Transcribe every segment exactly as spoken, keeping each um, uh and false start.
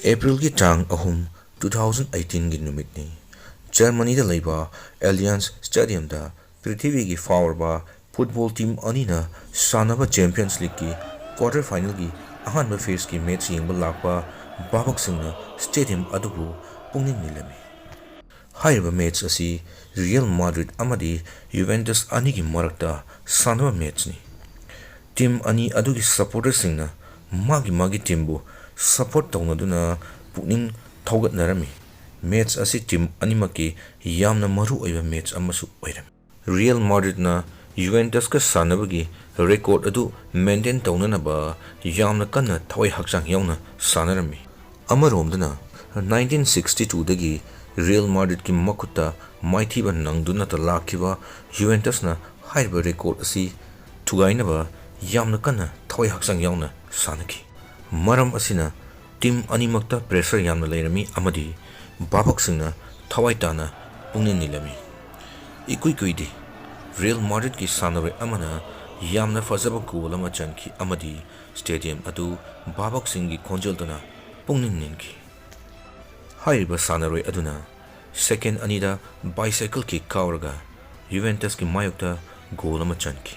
ꯑꯦꯄ꯭ꯔꯤꯜꯒꯤ ꯇꯥꯡ ꯑꯍꯨꯝ, two thousand eighteenꯒꯤ ꯅꯨꯃꯤꯠꯅꯤ꯫ ꯖꯔꯃꯅꯤꯗ ꯂꯩꯕ ꯑꯦꯂꯤꯌꯥꯟꯁ ꯁ꯭ꯇꯦꯗꯤꯌꯝꯗ ꯄ꯭ꯔꯤꯊꯤꯕꯤꯒꯤ ꯐꯥꯎꯔꯕ ꯐꯨꯠꯕꯣꯜ ꯇꯤꯝ ꯑꯅꯤꯅ ꯁꯥꯟꯅꯕ ꯆꯦꯝꯄꯤꯌꯟꯁ ꯂꯤꯒꯀꯤ ꯀ꯭ꯋꯥꯔꯇꯔ ꯐꯥꯏꯅꯦꯜꯒꯤ ꯑꯍꯥꯟꯕ ꯐꯦꯖꯀꯤ ꯃꯦꯆ ꯌꯦꯡꯕ ꯂꯥꯛꯄ ꯚꯥꯕꯛꯁꯤꯡꯅ ꯁ꯭ꯇꯦꯗꯤꯌꯝ ꯑꯗꯨꯕꯨ ꯄꯨꯛꯅꯤꯡ ꯅꯤꯜꯂꯝꯃꯤ꯫ ꯍꯥꯏꯔꯤꯕ ꯃꯦꯆ ꯑꯁꯤ ꯔꯤꯌꯦꯜ ꯃꯥꯗ꯭ꯔꯤꯗ ꯑꯃꯗꯤ ꯌꯨꯚꯦꯟꯇꯁ ꯑꯅꯤꯒꯤ ꯃꯔꯛꯇ ꯁꯥꯟꯅꯕ ꯃꯦꯆꯅꯤ꯫ ꯇꯤꯝ ꯑꯅꯤ ꯑꯗꯨꯒꯤ ꯁꯄꯣꯔꯇꯔꯁꯤꯡꯅ ꯃꯥꯒꯤ ꯃꯥꯒꯤ ꯇꯤꯝꯕꯨ ꯁꯄꯣꯔꯠ ꯇꯧꯅꯗꯨꯅ ꯄꯨꯛꯅꯤꯡ ꯊꯧꯒꯠꯅꯔꯝꯃꯤ꯫ ꯃꯦꯆ ꯑꯁꯤ ꯇꯤꯝ ꯑꯅꯤꯃꯛꯀꯤ ꯌꯥꯝꯅ ꯃꯔꯨ ꯑꯣꯏꯕ ꯃꯦꯆ ꯑꯃꯁꯨ ꯑꯣꯏꯔꯝꯃꯤ꯫ ꯔꯤꯌꯦꯜ ꯃꯥꯗ꯭ꯔꯤꯗꯅ ꯌꯨꯚꯦꯟꯇꯁꯀ ꯁꯥꯟꯅꯕꯒꯤ ꯔꯦꯀꯣꯔꯗ ꯑꯗꯨ ꯃꯦꯟꯇꯦꯟ ꯇꯧꯅꯅꯕ ꯌꯥꯝꯅ ꯀꯟꯅ ꯊꯋꯥꯏ ꯍꯛꯆꯥꯡ ꯌꯥꯎꯅ ꯁꯥꯟꯅꯔꯝꯃꯤ꯫ ꯑꯃꯔꯣꯝꯗꯅ, nineteen sixty twoꯗꯒꯤ ꯔꯤꯌꯦꯜ ꯃꯥꯗ꯭ꯔꯤꯗꯀꯤ ꯃꯈꯨꯠꯇ ꯃꯥꯏꯊꯤꯕ ꯅꯪꯗꯨꯅꯇ ꯂꯥꯛꯈꯤꯕ ꯌꯨꯚꯦꯟꯇꯁꯅ ꯍꯥꯏꯔꯤꯕ ꯔꯦꯀꯣꯔꯗ ꯑꯁꯤ ꯊꯨꯒꯥꯏꯅꯕ ꯌꯥꯝꯅ ꯀꯟꯅ ꯊꯋꯥꯏ ꯍꯛꯆꯥꯡ ꯌꯥꯎꯅ ꯁꯥꯟꯅꯈꯤ꯫ ꯃꯔꯝ ꯑꯁꯤꯅ, ꯇꯤꯝ ꯑꯅꯤꯃꯛꯇ ꯄ꯭ꯔꯦꯁꯔ ꯌꯥꯝꯅ ꯂꯩꯔꯝꯃꯤ ꯑꯃꯗꯤ ꯚꯥꯕꯛꯁꯤꯡꯅ ꯊꯋꯥꯏ ꯇꯥꯅ ꯄꯨꯛꯅꯤꯡ ꯅꯤꯜꯂꯝꯃꯤ꯫ ꯏꯀꯨꯏ ꯀꯨꯏꯗꯦ, ꯔꯤꯌꯦꯜ ꯃꯥꯗ꯭ꯔꯤꯗꯀꯤ ꯁꯥꯟꯅꯔꯣꯏ ꯑꯃꯅ ꯌꯥꯝꯅ ꯐꯖꯕ ꯒꯣꯜ ꯑꯃ ꯆꯟꯈꯤ ꯑꯃꯗꯤ ꯁ꯭ꯇꯦꯗꯤꯌꯝ ꯑꯗꯨ ꯚꯥꯕꯛꯁꯤꯡꯒꯤ ꯈꯣꯟꯖꯦꯜꯗꯨꯅ ꯄꯨꯛꯅꯤꯡ ꯅꯤꯟꯈꯤ꯫ ꯍꯥꯏꯔꯤꯕ ꯁꯥꯟꯅꯔꯣꯏ ꯑꯗꯨꯅ ꯁꯦꯀꯦꯟ ꯑꯅꯤꯗ ꯕꯥꯏꯁꯥꯏꯀꯜ ꯀꯤꯛ ꯀꯥꯎꯔꯒ ꯌꯨꯚꯦꯟꯇꯁꯀꯤ ꯃꯥꯌꯣꯛꯇ ꯒꯣꯜ ꯑꯃ ꯆꯟꯈꯤ꯫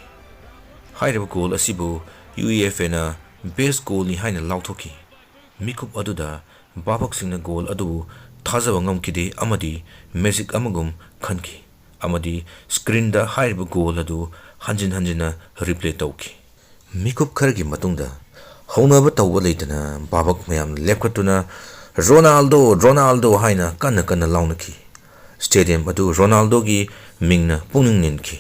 ꯍꯥꯏꯔꯤꯕ ꯒꯣꯜ ꯑꯁꯤꯕꯨ UEFAꯅ ꯕꯦꯁ ꯒꯣꯜꯅꯤ ꯍꯥꯏꯅ ꯂꯥꯎꯊꯣꯛꯈꯤ꯫ ꯃꯤꯀꯨꯞ ꯑꯗꯨꯗ ꯚꯥꯕꯛꯁꯤꯡꯅ ꯒꯣꯜ ꯑꯗꯨꯕꯨ ꯊꯥꯖꯕ ꯉꯝꯈꯤꯗꯦ ꯑꯃꯗꯤ ꯃꯦꯖꯤꯛ ꯑꯃꯒꯨꯝ ꯈꯟꯈꯤ ꯑꯃꯗꯤ ꯁ꯭ꯀ꯭ꯔꯤꯟꯗ ꯍꯥꯏꯔꯤꯕ ꯒꯣꯜ ꯑꯗꯨ ꯍꯟꯖꯤꯟ ꯍꯟꯖꯤꯟꯅ ꯔꯤꯄ꯭ꯂꯦ ꯇꯧꯈꯤ꯫ ꯃꯤꯀꯨꯞ ꯈꯔꯒꯤ ꯃꯇꯨꯡꯗ ꯍꯧꯅꯕ ꯇꯧꯕ ꯂꯩꯇꯅ ꯚꯥꯕꯛ ꯃꯌꯥꯝꯅ ꯂꯦꯞꯈꯠꯇꯨꯅ "ꯔꯣꯅꯥꯜꯗꯣ, ꯔꯣꯅꯥꯜꯗꯣ" ꯍꯥꯏꯅ ꯀꯟꯅ ꯀꯟꯅ ꯂꯥꯎꯅꯈꯤ꯫ ꯁ꯭ꯇꯦꯗꯤꯌꯝ ꯑꯗꯨ ꯔꯣꯅꯥꯜꯗꯣꯒꯤ ꯃꯤꯡꯅ ꯄꯨꯛꯅꯤꯡ ꯅꯤꯟꯈꯤ꯫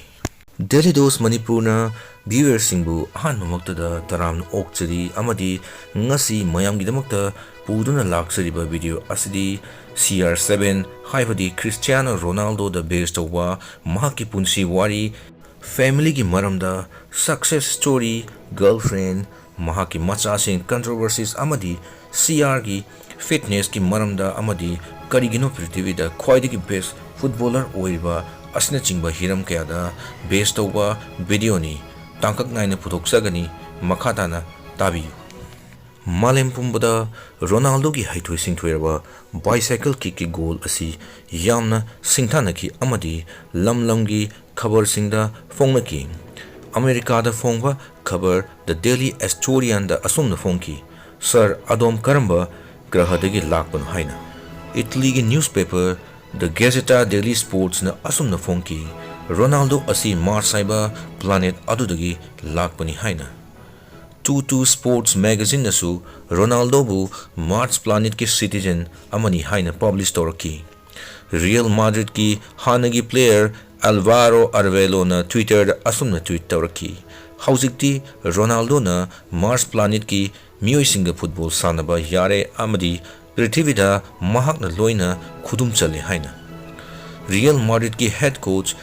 ꯗꯦꯂꯤ ꯗꯣꯁ ꯃꯅꯤꯄꯨꯔꯅ ꯚ꯭ꯌꯨꯋꯔꯁꯤꯡꯕꯨ ꯑꯍꯥꯟꯕꯃꯛꯇꯗ ꯇꯔꯥꯝꯅ ꯑꯣꯛꯆꯔꯤ ꯑꯃꯗꯤ ꯉꯁꯤ ꯃꯌꯥꯝꯒꯤꯗꯃꯛꯇ ꯄꯨꯗꯨꯅ ꯂꯥꯛꯆꯔꯤꯕ ꯚꯤꯗꯤꯑꯣ ꯑꯁꯤꯗꯤ CR seven, ꯍꯥꯏꯕꯗꯤ ꯈ꯭ꯔꯤꯁꯇꯤꯌꯥꯅꯣ ꯔꯣꯅꯥꯜꯗꯣꯗ ꯕꯦꯖ ꯇꯧꯕ ꯃꯍꯥꯛꯀꯤ ꯄꯨꯟꯁꯤ ꯋꯥꯔꯤ, ꯐꯦꯃꯤꯂꯤꯒꯤ ꯃꯔꯝꯗ, ꯁꯛꯁꯦꯁ ꯁ꯭ꯇꯣꯔꯤ, ꯒꯔꯜꯐ꯭ꯔꯦꯟ, ꯃꯍꯥꯛꯀꯤ ꯃꯆꯥꯁꯤꯡ, ꯀꯟꯇ꯭ꯔꯣꯚꯔꯁꯤꯁ ꯑꯃꯗꯤ CRꯒꯤ ꯐꯤꯠꯅꯦꯁꯀꯤ ꯃꯔꯝꯗ ꯑꯃꯗꯤ ꯀꯔꯤꯒꯤꯅꯣ ꯄ꯭ꯔꯤꯊꯤꯕꯤꯗ ꯈ꯭ꯋꯥꯏꯗꯒꯤ ꯕꯦꯁ ꯐꯨꯠꯕꯣꯂꯔ ꯑꯣꯏꯔꯤꯕ ꯑꯁꯤꯅꯆꯤꯡꯕ ꯍꯤꯔꯝ ꯀꯌꯥꯗ ꯕꯦꯖ ꯇꯧꯕ ꯚꯤꯗꯤꯑꯣꯅꯤ꯫ ꯇꯥꯡꯀꯛ ꯅꯥꯏꯅ ꯄꯨꯊꯣꯛꯆꯒꯅꯤ, ꯃꯈꯥ ꯇꯥꯅ ꯇꯥꯕꯤꯌꯨ꯫ ꯃꯥꯂꯦꯝ ꯄꯨꯝꯕꯗ ꯔꯣꯅꯥꯜꯗꯣꯒꯤ ꯍꯩꯊꯣꯏ ꯁꯤꯡꯊꯣꯏꯔꯕ bicycle kickꯀꯤ goal ꯑꯁꯤ ꯌꯥꯝꯅ ꯁꯤꯡꯊꯥꯅꯈꯤ ꯑꯃꯗꯤ ꯂꯝ ꯂꯝꯒꯤ ꯈꯕꯔꯁꯤꯡꯗ ꯐꯣꯡꯅꯈꯤ꯫ ꯑꯃꯦꯔꯤꯀꯥꯗ ꯐꯣꯡꯕ ꯈꯕꯔ The Daily Asturianꯗ ꯑꯁꯨꯝꯅ ꯐꯣꯡꯈꯤ, "ꯁꯔ, ꯑꯗꯣꯝ ꯀꯔꯝꯕ ꯒ꯭ꯔꯍꯗꯒꯤ ꯂꯥꯛꯄꯅꯣ?" ꯍꯥꯏꯅ꯫ ꯏꯇꯂꯤꯒꯤ newspaper The Gazzetta dello Sportꯅ ꯑꯁꯨꯝꯅ ꯐꯣꯡꯈꯤ, "ꯔꯣꯅꯥꯜꯗꯣ ꯑꯁꯤ ꯃꯥꯔꯁ ꯍꯥꯏꯕ planet ꯑꯗꯨꯗꯒꯤ ꯂꯥꯛꯄꯅꯤ" ꯍꯥꯏꯅ꯫ Tutto Sports magazineꯅꯁꯨ ꯔꯣꯅꯥꯜꯗꯣꯕꯨ ꯃꯥꯔꯁ planetꯀꯤ citizen ꯑꯃꯅꯤ ꯍꯥꯏꯅ publish ꯇꯧꯔꯛꯈꯤ꯫ ꯔꯤꯌꯦꯜ ꯃꯥꯗ꯭ꯔꯤꯗꯀꯤ ꯍꯥꯟꯅꯒꯤ player ꯑꯜꯚꯥꯔꯣ ꯑꯔꯕꯦꯂꯣꯅ Twitterꯗ ꯑꯁꯨꯝꯅ tweet ꯇꯧꯔꯛꯈꯤ, "ꯍꯧꯖꯤꯛꯇꯤ ꯔꯣꯅꯥꯜꯗꯣꯅ ꯃꯥꯔꯁ planetꯀꯤ ꯃꯤꯑꯣꯏꯁꯤꯡꯒ football ꯁꯥꯟꯅꯕ ꯌꯥꯔꯦ ꯑꯃꯗꯤ ꯄ꯭ꯔꯤꯊꯤꯕꯤꯗ ꯃꯍꯥꯛꯅ ꯂꯣꯏꯅ ꯈꯨꯗꯨꯝ ꯆꯜꯂꯦ" ꯍꯥꯏꯅ꯫ ꯔꯤꯌꯦꯜ ꯃꯥꯗ꯭ꯔꯤꯗꯀꯤ head coach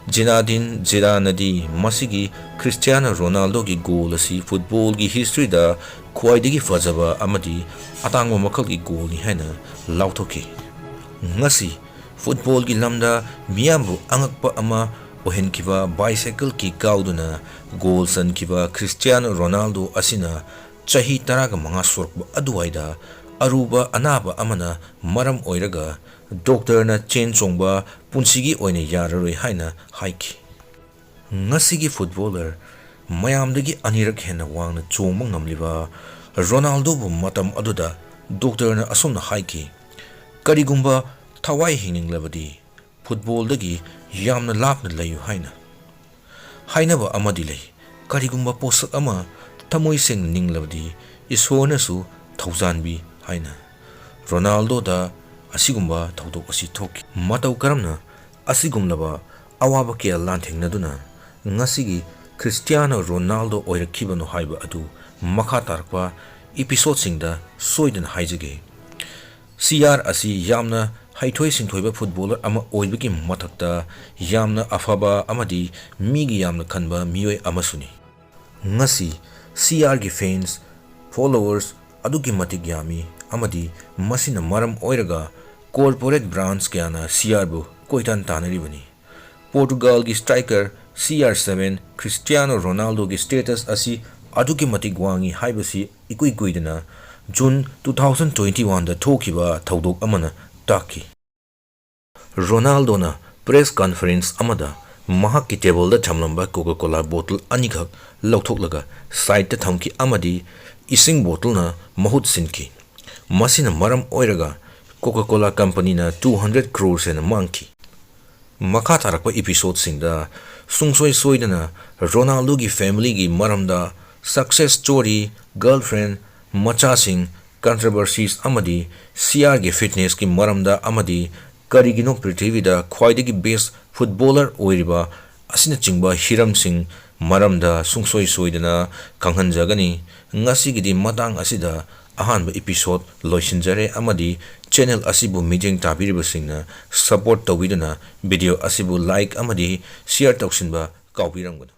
ꯖꯤꯅꯥꯗꯤꯟ ꯖꯤꯗꯥꯟꯅꯗꯤ ꯃꯁꯤꯒꯤ ꯈ꯭ꯔꯤꯁꯇꯤꯌꯥꯅꯣ ꯔꯣꯅꯥꯜꯗꯣꯒꯤ goal ꯑꯁꯤ footballꯒꯤ historyꯗ ꯈ꯭ꯋꯥꯏꯗꯒꯤ ꯐꯖꯕ ꯑꯃꯗꯤ ꯑꯇꯥꯡꯕ ꯃꯈꯜꯒꯤ goalꯅꯤ ꯍꯥꯏꯅ ꯂꯥꯎꯊꯣꯛꯈꯤ꯫ ꯉꯁꯤ footballꯒꯤ ꯂꯝꯗ ꯃꯤꯌꯥꯝꯕꯨ ꯑꯉꯛꯄ ꯑꯃ ꯑꯣꯏꯍꯟꯈꯤꯕ bicycle kick ꯀꯥꯎꯗꯨꯅ goal ꯆꯟꯈꯤꯕ ꯈ꯭ꯔꯤꯁꯇꯤꯌꯥꯅꯣ ꯔꯣꯅꯥꯜꯗꯣ ꯑꯁꯤꯅ ꯆꯍꯤ ꯇꯔꯥꯒ ꯃꯉꯥ ꯁꯨꯔꯛꯄ ꯑꯗꯨꯋꯥꯏꯗ ꯑꯔꯨꯕ ꯑꯅꯥꯕ ꯑꯃꯅ ꯃꯔꯝ ꯑꯣꯏꯔꯒ doctorꯅ ꯆꯦꯟ ꯆꯣꯡꯕ ꯄꯨꯟꯁꯤꯒꯤ ꯑꯣꯏꯅ ꯌꯥꯔꯔꯣꯏ ꯍꯥꯏꯅ ꯍꯥꯏꯈꯤ꯫ ꯉꯁꯤꯒꯤ footballer ꯃꯌꯥꯝꯗꯒꯤ ꯑꯅꯤꯔꯛ ꯍꯦꯟꯅ ꯋꯥꯡꯅ ꯆꯣꯡꯕ ꯉꯝꯂꯤꯕ ꯔꯣꯅꯥꯜꯗꯣꯕꯨ ꯃꯇꯝ ꯑꯗꯨꯗ doctorꯅ ꯑꯁꯨꯝꯅ ꯍꯥꯏꯈꯤ, "ꯀꯔꯤꯒꯨꯝꯕ ꯊꯋꯥꯏ ꯍꯤꯡꯅꯤꯡꯂꯕꯗꯤ footballꯗꯒꯤ ꯌꯥꯝꯅ ꯂꯥꯞꯅ ꯂꯩꯌꯨ" ꯍꯥꯏꯅ꯫ ꯍꯥꯏꯅꯕ ꯑꯃꯗꯤ ꯂꯩ, "ꯀꯔꯤꯒꯨꯝꯕ ꯄꯣꯠꯁꯛ ꯑꯃ ꯊꯃꯣꯏ ꯁꯦꯡꯅ ꯅꯤꯡꯂꯕꯗꯤ ꯏꯁꯣꯔꯅꯁꯨ ꯊꯧꯖꯥꯟꯕꯤ" ꯍꯥꯏꯅ꯫ ꯔꯣꯅꯥꯜꯗꯣꯗ ꯑꯁꯤꯒꯨꯝꯕ ꯊꯧꯗꯣꯛ ꯑꯁꯤ ꯊꯣꯛꯈꯤ꯫ ꯃꯇꯧ ꯀꯔꯝꯅ ꯑꯁꯤꯒꯨꯝꯂꯕ ꯑꯋꯥꯕ ꯀꯌꯥ ꯂꯥꯟꯊꯦꯡꯅꯗꯨꯅ ꯉꯁꯤꯒꯤ ꯈ꯭ꯔꯤꯁꯇꯤꯌꯥꯅꯣ ꯔꯣꯅꯥꯜꯗꯣ ꯑꯣꯏꯔꯛꯈꯤꯕꯅꯣ ꯍꯥꯏꯕ ꯑꯗꯨ ꯃꯈꯥ ꯇꯥꯔꯛꯄ episodeꯁꯤꯡꯗ ꯁꯣꯏꯗꯅ ꯍꯥꯏꯖꯒꯦ꯫ ꯁꯤ ꯑꯥꯔ ꯑꯁꯤ ꯌꯥꯝꯅ ꯍꯩꯊꯣꯏ ꯁꯤꯡꯊꯣꯏꯕ footballer ꯑꯃ ꯑꯣꯏꯕꯒꯤ ꯃꯊꯛꯇ ꯌꯥꯝꯅ ꯑꯐꯕ ꯑꯃꯗꯤ ꯃꯤꯒꯤ ꯌꯥꯝꯅ ꯈꯟꯕ ꯃꯤꯑꯣꯏ ꯑꯃꯁꯨꯅꯤ꯫ ꯉꯁꯤ ꯁꯤ ꯑꯥꯔꯒꯤ fans, followers ꯑꯗꯨꯛꯀꯤ ꯃꯇꯤꯛ ꯌꯥꯝꯃꯤ ꯑꯃꯗꯤ ꯃꯁꯤꯅ ꯃꯔꯝ ꯑꯣꯏꯔꯒ corporate brands ꯀꯌꯥꯅ ꯁꯤ ꯑꯥꯔꯕꯨ ꯀꯣꯏꯇꯥꯟ ꯇꯥꯟꯅꯔꯤꯕꯅꯤ꯫ ꯄꯣꯔꯇꯨꯒꯥꯜꯒꯤ striker C R seven Cristiano ꯔꯣꯅꯥꯜꯗꯣꯒꯤ status ꯑꯁꯤ ꯑꯗꯨꯛꯀꯤ ꯃꯇꯤꯛ ꯋꯥꯡꯏ ꯍꯥꯏꯕꯁꯤ ꯏꯀꯨꯏ ꯀꯨꯏꯗꯅ June two thousand twenty-oneꯗ ꯊꯣꯛꯈꯤꯕ ꯊꯧꯗꯣꯛ ꯑꯃꯅ ꯇꯥꯛꯈꯤ꯫ ꯔꯣꯅꯥꯜꯗꯣꯅ press conference ꯑꯃꯗ ꯃꯍꯥꯛꯀꯤ ꯇꯦꯕꯜꯗ ꯊꯝꯂꯝꯕ Coca-Cola bottle ꯑꯅꯤꯈꯛ ꯂꯧꯊꯣꯛꯂꯒ sideꯇ ꯊꯝꯈꯤ ꯑꯃꯗꯤ ꯏꯁꯤꯡ bottleꯅ ꯃꯍꯨꯠ ꯁꯤꯟꯈꯤ꯫ ꯃꯁꯤꯅ ꯃꯔꯝ ꯑꯣꯏꯔꯒ Coca-Cola companyꯅ two hundred crores ꯍꯦꯟꯅ ꯃꯥꯡꯈꯤ꯫ ꯃꯈꯥ ꯇꯥꯔꯛꯄ episodeꯁꯤꯡꯗ ꯁꯨꯡꯁꯣꯏ ꯁꯣꯏꯗꯅ ꯔꯣꯅꯥꯜꯗꯣꯒꯤ familyꯒꯤ ꯃꯔꯝꯗ, success story, girlfriend, ꯃꯆꯥꯁꯤꯡ, controversies ꯑꯃꯗꯤ ꯁꯤꯑꯥꯔꯒꯤ fitnessꯀꯤ ꯃꯔꯝꯗ ꯑꯃꯗꯤ ꯀꯔꯤꯒꯤꯅꯣ ꯄ꯭ꯔꯤꯊꯤꯕꯤꯗ ꯈ꯭ꯋꯥꯏꯗꯒꯤ best footballer ꯑꯣꯏꯔꯤꯕ ꯑꯁꯤꯅꯆꯤꯡꯕ ꯍꯤꯔꯝꯁꯤꯡ ꯃꯔꯝꯗ ꯁꯨꯡꯁꯣꯏ ꯁꯣꯏꯗꯅ ꯈꯪꯍꯟꯖꯒꯅꯤ꯫ ꯉꯁꯤꯒꯤꯗꯤ ꯃꯇꯥꯡ ꯑꯁꯤꯗ ꯑꯍꯥꯟꯕ episode ꯂꯣꯏꯁꯤꯟꯖꯔꯦ ꯑꯃꯗꯤ channel ꯑꯁꯤꯕꯨ ꯃꯤꯠꯌꯦꯡ ꯇꯥꯕꯤꯔꯤꯕꯁꯤꯡꯅ support ꯇꯧꯕꯤꯗꯨꯅ video ꯑꯁꯤꯕꯨ like ꯑꯃꯗꯤ share ꯇꯧꯁꯤꯟꯕ ꯀꯥꯎꯕꯤꯔꯝꯒꯅꯨ꯫